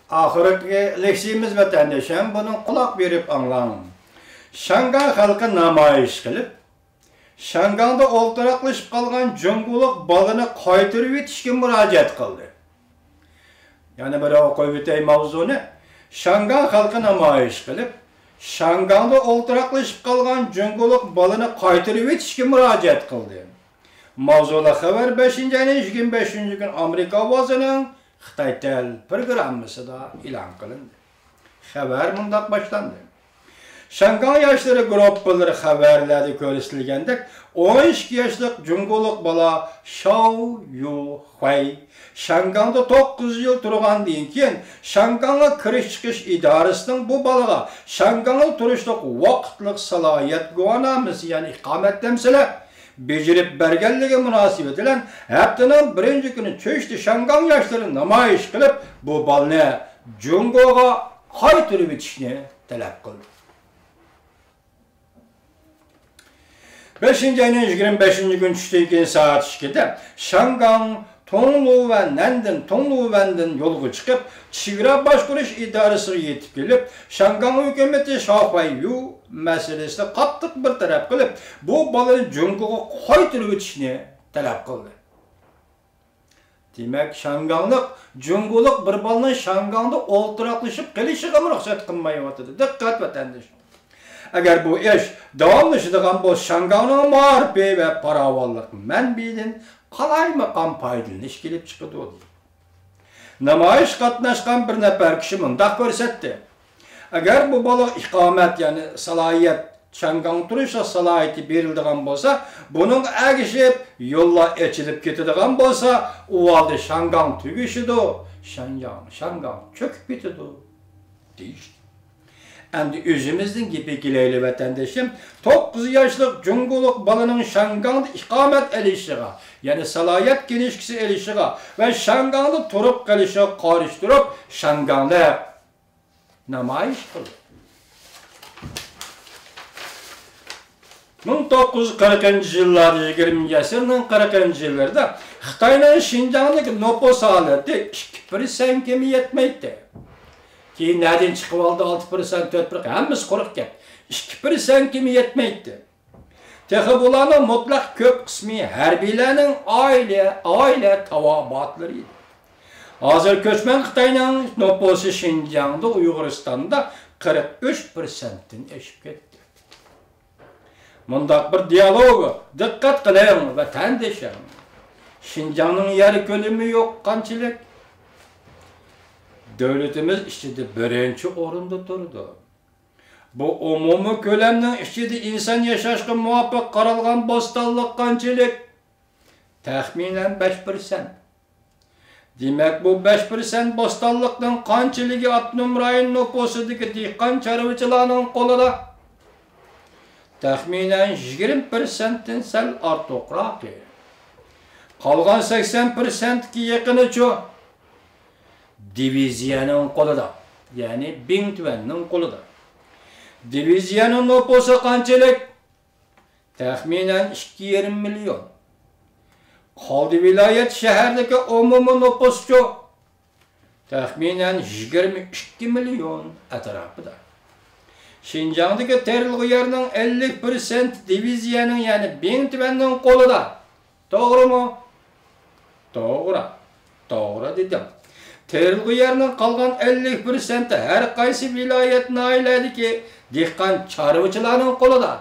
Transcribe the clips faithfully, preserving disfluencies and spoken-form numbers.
ئاخىرقى لېكسىيىمىز ۋەتەندىشىم، بۇنىڭ قۇلاق بېرىپ ئاڭلاڭ. شياڭگاڭ خەلقى نامايىش قىلىپ، شياڭگاڭدا ئولتۇراقلىشىپ قالغان جۇڭگولۇق بالىنى قايتۇرۇۋېتىشكە مۇراجىئەت قىلدى. يەنە بىر ئوقۇۋېتەي ماۋزۇنى. شياڭگاڭ خەلقى نامايىش قىلىپ، شياڭگاڭدا ئولتۇراقلىشىپ قالغان جۇڭگولۇق بالىنى قايتۇرۇۋېتىشكە مۇراجىئەت قىلدى. ماۋزۇلۇق خەۋەر بەشىنچى ئاينىڭ يىگىرمە بەشىنچى كۈنى ئامېرىكا ئاۋازىنىڭ خىتاي تىل پروگراممىسىدا ئېلان قىلىندى. خەۋەر مۇنداق باشلاندى. شياڭگاڭ ياشلىرى گۇرۇپپىلىرى خەۋەرلەردە كۆرسىتىلگەندەك، ئون ئىككى ياشلىق جۇڭگولۇق بالا شاۋ يۇ خۇەي شياڭگاڭدا توققۇز يىل تۇرغاندىن كېيىن، شياڭگاڭغا كىرىش چىقىش ئىدارىسىنىڭ بۇ بالىغا شياڭگاڭدا تۇرۇشلۇق ۋاقىتلىق سالاھىيەت گۇۋاھنامىسى، يەنى ئىقامەتنامىسىنى بېجىرىپ بەرگەنلىكى مۇناسىۋىتى بىلەن، ھەپتىنىڭ بىرىنچى كۈنى چۈشتە شياڭگاڭ ياشلىرى نامايىش قىلىپ، بۇ بالىنى جۇڭگوغا قايتۇرۇۋېتىشنى تەلەپ قىلدى. بەشىنچى ئاينىڭ يىگىرمە بەشىنچى كۈنى چۈشتىن كېيىن سائەت ئىككىدە شياڭگاڭ تۇڭلۇۋەندىن، تۇڭلۇۋەندىن يولغا چىقىپ، چېگرا باشقۇرۇش ئىدارىسىغا يېتىپ كېلىپ، شياڭگاڭ ھۆكۈمىتى شاۋ خۇەي يۇ مەسىلىسىنى قاتتىق بىر تەرەپ قىلىپ، بۇ بالىنى جۇڭگوغا قايتۇرۇۋېتىشنى تەلەپ قىلدى. دېمەك، شياڭگاڭلىق جۇڭگولۇق بىر بالىنىڭ شياڭگاڭدا ئولتۇراقلىشىپ قېلىشىغىمۇ رۇخسەت قىلمايۋاتىدۇ. دىققەت، ۋەتەندىشىم! ئەگەر بۇ ئىش داۋاملىشىدىغان بولسا، شياڭگاڭنىڭ مائارىپى ۋە پاراۋانلىق مەنبىيىدىن قالايمىقان پايدىلىنىش كېلىپ چىقىدۇ، دېدى. نامايىش قاتناشقان بىر نەپەر كىشى مۇنداق كۆرسەتتى. ئەگەر بۇ بالا ئىقامەت، يەنى سالاھىيەت، شياڭگاڭ تۇرۇشلۇق سالاھىيىتى بېرىلىدىغان بولسا، بۇنىڭغا ئەگىشىپ يوللار ئېچىلىپ كېتىدىغان بولسا، ئۇ ھالدا شياڭگاڭ تۈگىشىدۇ، شياڭياڭ، شياڭگاڭ چۆكۈپ كېتىدۇ، دېيىشتى. ئەمدى ئۆزىمىزنىڭ گېپىگە كېلەيلى، ۋەتەندىشىم. توققۇز ياشلىق جۇڭگولۇق بالىنىڭ شياڭگاڭدا ئىقامەت ئېلىشىغا، يەنى سالاھىيەت كىنىشكىسى ئېلىشىغا ۋە شياڭگاڭدا تۇرۇپ قېلىشىغا قارشى تۇرۇپ، شياڭگاڭلىق نامايىش قىلدى. مىڭ توققۇز يۈز قىرىقىنچى يىللاردا، يىگىرمىنچى ئەسىرنىڭ قىرىقىنچى يىللىرىدا خىتاينىڭ شىنجاڭدىكى نوپۇس ھالىتى ئىككى پىرسەنتكىمۇ يەتمەيتتى. كېيىن نەدىن چىقىۋالدى ئالتە پىرسەنت، تۆت پىرسەنت، ھەممىسى قۇرۇپ كەتتى. ئىككى پىرسەنتكىمۇ يەتمەيتتى. تېخى بۇلارنىڭ مۇتلەق كۆپ قىسمى ھەربىيلەرنىڭ ئائىلە، ئائىلە تاۋابىئاتلىرى ئىدى. ھازىر كۆچمەن خىتاينىڭ نوپۇسى شىنجاڭدا، ئۇيغۇرىستاندا قىرىق ئۈچ پىرسەنتتىن ئېشىپ كەتتى. مۇنداق بىر دىيالوگ، دىققەت قىلىڭ، ۋەتەندىشىم. شىنجاڭنىڭ يەر كۆلىمى يوق قانچىلىك؟ دۆلىتىمىز ئىچىدە بىرىنچى ئورۇندا تۇرىدۇ. بۇ ئومۇمىي كۆلەمنىڭ ئىچىدە ئىنسان ياشاشقا مۇۋاپىق قارالغان بوستانلىق قانچىلىك؟ تەخمىنەن بەش پىرسەنت. دېمەك، بۇ بەش پىرسەنت بوستانلىقنىڭ قانچىلىكى ئاپتونوم رايون نوپۇسىدىكى دېھقان چارۋىچىلارنىڭ قولىدا؟ تەخمىنەن يىگىرمە پىرسەنتتىن سەل ئارتۇقراقى. قالغان سەكسەن پىرسەنتكە يېقىنىچۇ؟ دىۋىزىيەنىڭ قولىدا، يەنى بىڭتۈەننىڭ قولىدا. دىۋىزىيەنىڭ نوپۇسى قانچىلىك؟ تەخمىنەن ئىككى يېرىم مىليون. قالدى ۋىلايەت، شەھەردىكى ئومۇمىي نوپۇسچۇ؟ تەخمىنەن يىگىرمە ئىككى مىليون ئەتراپىدا. شىنجاڭدىكى تېرىلغۇ يەرنىڭ ئەللىك پىرسەنت دىۋىزىيەنىڭ، يەنى بىڭتۈەننىڭ قولىدا. توغرىمۇ؟ توغرا. توغرا دېدىم. تېرىلغۇ يەرنىڭ قالغان ئەللىك پىرسەنتى ھەر قايسى ۋىلايەت، ناھىيەلەردىكى دېھقان چارۋىچىلارنىڭ قولىدا.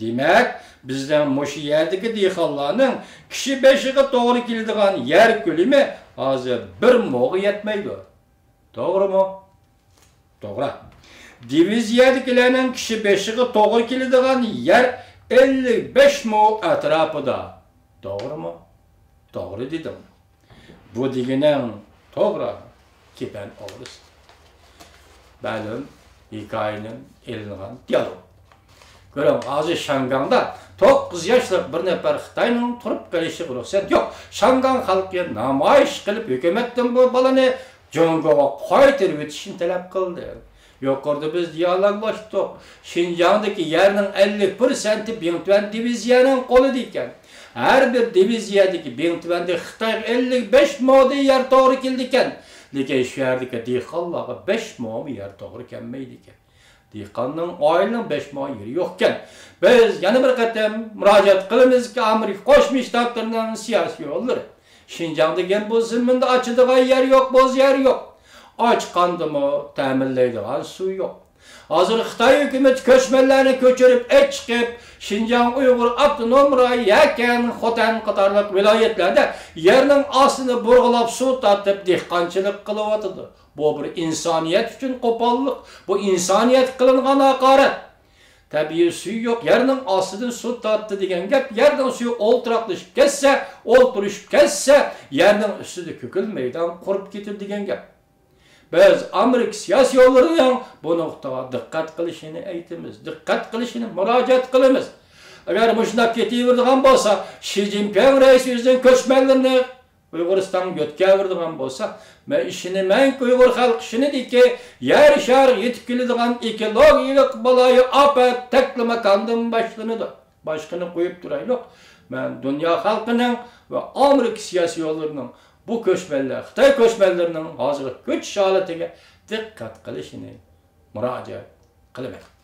دېمەك، بىزنىڭ مۇشۇ يەردىكى دېھقانلارنىڭ كىشى بېشىغا توغرا كېلىدىغان يەر كۆلىمى ھازىر بىر موغا يەتمەيدۇ. توغرىمۇ؟ توغرا. دىۋىزىيەدىكىلەرنىڭ كىشى بېشىغا توغرا كېلىدىغان يەر ئەللىك بەش مو ئەتراپىدا. توغرىمۇ؟ توغرا دېدىم. بۇ دېگىنىڭ توغرا. كېپەن ئوغرىسى. مەلۇم ھېكايىدىن ئېلىنغان دىيالوگ. كۆرۈڭ، ھازىر شياڭگاڭدا توققۇز ياشلىق بىر نەپەر خىتاينىڭ تۇرۇپ قېلىشىغا رۇخسەت يوق. شياڭگاڭ خەلقى نامايىش قىلىپ، ھۆكۈمەتتىن بۇ بالىنى جۇڭگوغا قايتۇرۇۋېتىشنى تەلەپ قىلدى. يۇقىرىدا بىز دىيالوگلاشتۇق. شىنجاڭدىكى يەرنىڭ ئەللىك پىرسەنتى بىڭتۈەن دىۋىزىيەنىڭ قولىدا ئىكەن. ھەر بىر دىۋىزىيەدىكى بىڭتۈەندە خىتايغا ئەللىك بەش مو دېي يەر توغرا كېلىدىكەن. لېكىن شۇ يەردىكى دېھقانلارغا بەش مومى يەر توغرا كەلمەيدىكەن. دېھقاننىڭ، ئائىلىنىڭ بەش مومى يېرى يوقكەن. بىز يەنە بىر قېتىم مۇراجىئەت قىلىمىزكى، ئامېرىكا قوشما شتاتلىرىنىڭ سىياسىي يوللىرى. شىنجاڭ دېگەن بۇ زېمىندا ئاچىدىغان يەر يوق، بوز يەر يوق. ئاچقاندىمۇ تەمىنلەيدىغان سۇ يوق. ھازىر خىتاي ھۆكۈمىتى كۆچمەنلەرنى كۆچۈرۈپ ئېچىقىپ، شىنجاڭ ئۇيغۇر ئاپتونوم رايونى، يەكەن، خوتەن قاتارلىق ۋىلايەتلەردە يەرنىڭ ئاستىنى بۇرغىلاپ سۇ تارتىپ دېھقانچىلىق قىلىۋاتىدۇ. بۇ بىر ئىنسانىيەت ئۈچۈن قوپاللىق، بۇ ئىنسانىيەتكە قىلىنغان ھاقارەت. تەبىئىي سۈيى يوق، يەرنىڭ ئاستىدىن سۇ تارتتى دېگەن گەپ، يەرنىڭ سۈيى ئولتۇراقلىشىپ كەتسە، ئولتۇرۇشۇپ كەتسە، يەرنىڭ ئۈستىدە كۆكۈل مەيدان قۇرۇپ كېتىدۇ دېگەن گەپ. بىز ئامېرىكا سىياسىيونلىرىنىڭ بۇ نۇقتىغا دىققەت قىلىشىنى ئېيتىمىز، دىققەت قىلىشىنى مۇراجىئەت قىلىمىز. ئەگەر مۇشۇنداق كېتىۋېرىدىغان بولسا، شى جىنپىڭ رەئىس ئۆزىنىڭ كۆچمەنلىرىنى ئۇيغۇرىستانغا يۆتكەۋېرىدىغان بولسا، مەن ئىشىنىمەنكى، ئۇيغۇر خەلقى ئىشىنىدىكى، يەر شارىغا يېتىپ كېلىدىغان ئېكولوگىيەلىك بالايىئاپەت تەكلىماكاندىن باشلىنىدۇ. باشقىنى قويۇپ تۇرايلۇق. مەن دۇنيا خەلقىنىڭ ۋە ئامېرىكا سىياسىيونلىرىنىڭ بۇ كۆچمەنلەر، خىتاي كۆچمەنلىرىنىڭ ھازىرقى كۆچۈش ھالىتىگە دىققەت قىلىشىنى مۇراجىئەت قىلىمەن.